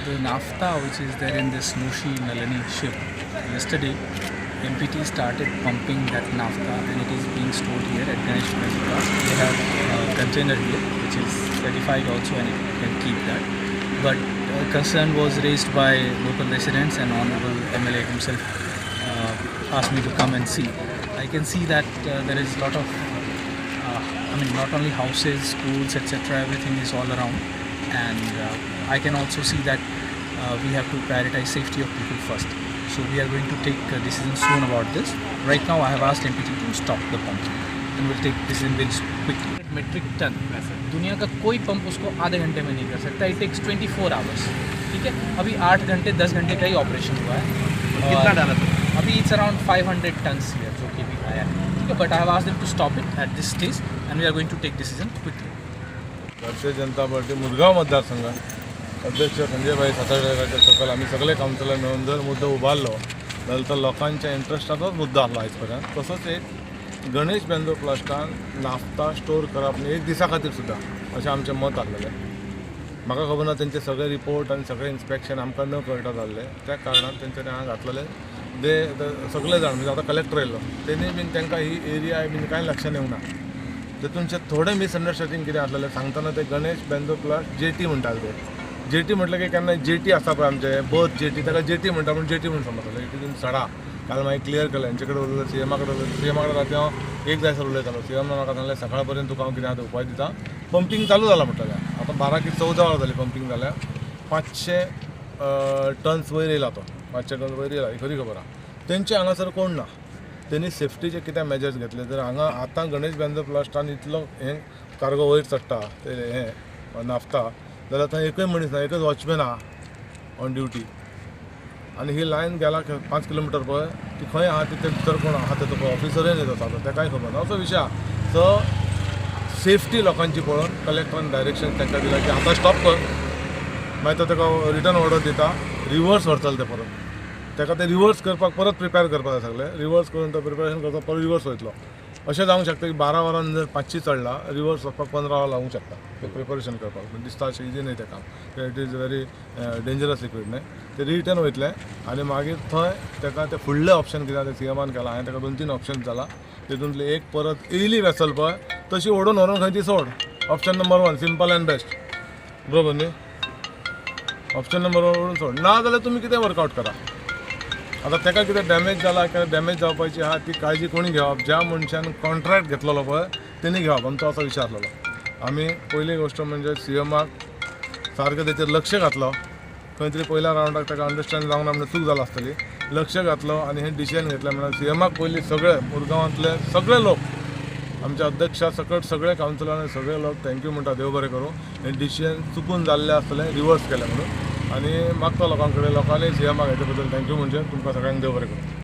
The naphtha which is there in this Nushi Nalini ship, yesterday MPT started pumping that naphtha and it is being stored here at Ganesh Bendurwell. They have a container here which is certified also and it can keep that. But concern was raised by local residents and Honorable MLA himself asked me to come and see. I can see that there is a lot of I mean, not only houses, schools, etc. Everything is all around, and I can also see that we have to prioritize safety of people first. So we are going to take a decision soon about this. Right now, I have asked MPT to stop the pump, and we'll take decision very quickly. Metric ton दुनिया का कोई pump उसको आधे घंटे में नहीं कर सकता. It takes 24 hours. ठीक है, अभी 8 घंटे 10 घंटे का ही ऑपरेशन हुआ है. कितना डाला सर? अभी it's around 500 tons here जो कि भी आया है. ठीक है, but I have asked them to stop it at this stage and we are going to take decision quickly. Bharatiya Janata party Murgaon मतदारसंघात अध्यक्ष संजय भाई सातारकराच्या सकयल आमी सगळे कावन्सिलर मेळून जर मुद्दो उबारलो जाल्यार तो लोकांच्या इंट्रस्टाचोच मुद्दो आसलो आयज पर्यंत. तसोच एक गणेश बेंद्रो प्लास्टान नाफ्ता स्टोर करप न्ही एक दिसा खातीर सुद्दां, अशें आमचें मत आसलेलें. म्हाका खबर ना तेंचे सगळे रिपोर्ट आनी सगळे इन्स्पेक्शन आमकां न कळटा जाल्लें, त्या कारणान तेंच्यांनी हांगा घातलेलें. ते सगळे जाण म्हणजे आतां कलेक्टर येयल्लो, तेणी बीन तांकां ही एरिया बीन कांय लक्षान येवंक ना. तेतूनचे थोडे मिसअंडरस्टँडींग कितें आसलेलें सांगतना ते गणेश बेंद्रो प्लास्ट जेटी म्हणटाले. ते जेटी म्हटलें की केन्ना जेटी आसा पळय आमचें बर्थ जेटी, ताका जेटी म्हणटा पूण जेटी म्हूण समजताले. जेटी सडा काल मागीर क्लियर केलें. हेंचे कडेन उलयलो, सीएमा कडेन उलयलो. सीएमा कडेन राती हांव एक जायसर उलयतालो. सीएमान म्हाका सांगलें सकाळ पर्यंत तुका हांव कितें आतां उपाय दिता. पंपींग चालू जालां म्हटलें. आतां 12 की 14 वरां जालीं पंपींग जाल्या. 500 टन्स वयर येयला तो, 500 टन्स वयर येयला, ही खरी खबर आहा. तेंचे हांगासर कोण ना, तेणी सेफ्टीचे कितें मेजर्स घेतले. जर हांगा आतां गणेश बेंद्रो प्लास्टान इतलो हें कार्गो वयर चडटा ते हें नाफ्ता, जाल्यार थंय एकूय मनीस ना, एकच वॉचमॅन आहा ऑन ड्युटी. आनी ही लायन गेला 5 किलोमिटर पळय, ती खंय आहा तिथे भितर कोण आहा तेचो पळय ऑफिसरूय न्ही तो सादो, तेकाय खबर ना, असो विशय आहा. सो सेफ्टी लोकांची पळोवन कलेक्टरान डायरेक्शन तांकां दिलां की आतां स्टॉप कर, मागीर तो ताका रिटर्न ऑर्डर दिता, रिवर्स व्हरतले ते परत. ताका ते रिवर्स करपाक परत प्रिपेर करपाक जाय सगळें. रिवर्स करून तो प्रिपेरेशन करता, परत रिवर्स वयतलो. अशें जावंक शकता की 12 वरां जर 500 चडला, रिवर्स वचपाक 15 वरां लागूंक शकता तें प्रिपरेशन करपाक. दिसता अशें इजी न्ही तें काम, it is very dangerous liquid न्ही. ते रिटर्न वयतले आनी मागीर थंय ताका ते फुडलें ऑप्शन कितें आहा तें सीएमान केलां. हांवें ताका 2-3 ऑप्शन जाला, तितूंतलें एक परत येयली वेसल पळय तशी ओडून व्हरून खंय ती सोड. Option number 1 simple and best, बरोबर न्ही? ऑप्शन नंबर 1 ओडून सोड, ना जाल्यार तुमी कितें वर्कआवट करा. आतां ताका कितें डॅमेज जाला, कितें डॅमेज जावपाची आहा ती काळजी कोणी घेवप, ज्या मनशान कॉन्ट्रॅक्ट घेतलेलो पळय तेणी घेवप, आमचो असो विचार आसलेलो. आमी पयली गोश्ट म्हणजे सीएमाक सारकें तेचेर लक्ष घातलो. खंय तरी पयल्या रावंडाक ताका अंडरस्टँड जावंक ना म्हणून चूक जाला आसतली. लक्ष घातलो आनी हें डिसिजन घेतलें. म्हणल्यार सीएमाक पयलीं सगळे मुरगांवांतले सगळे लोक, आमच्या अध्यक्षा सकट सगळे कावन्सिलर आनी सगळे लोक thank you म्हणटा, देव बरें करूं. हें डिसिजन चुकून जाल्लें आसतलें, रिवर्स केलें म्हणून. आनी मागता लोकां कडेन, लोकांनी सीएमाक हेचे बद्दल thank you म्हणजे तुमकां सगळ्यांक देव बरें करूं.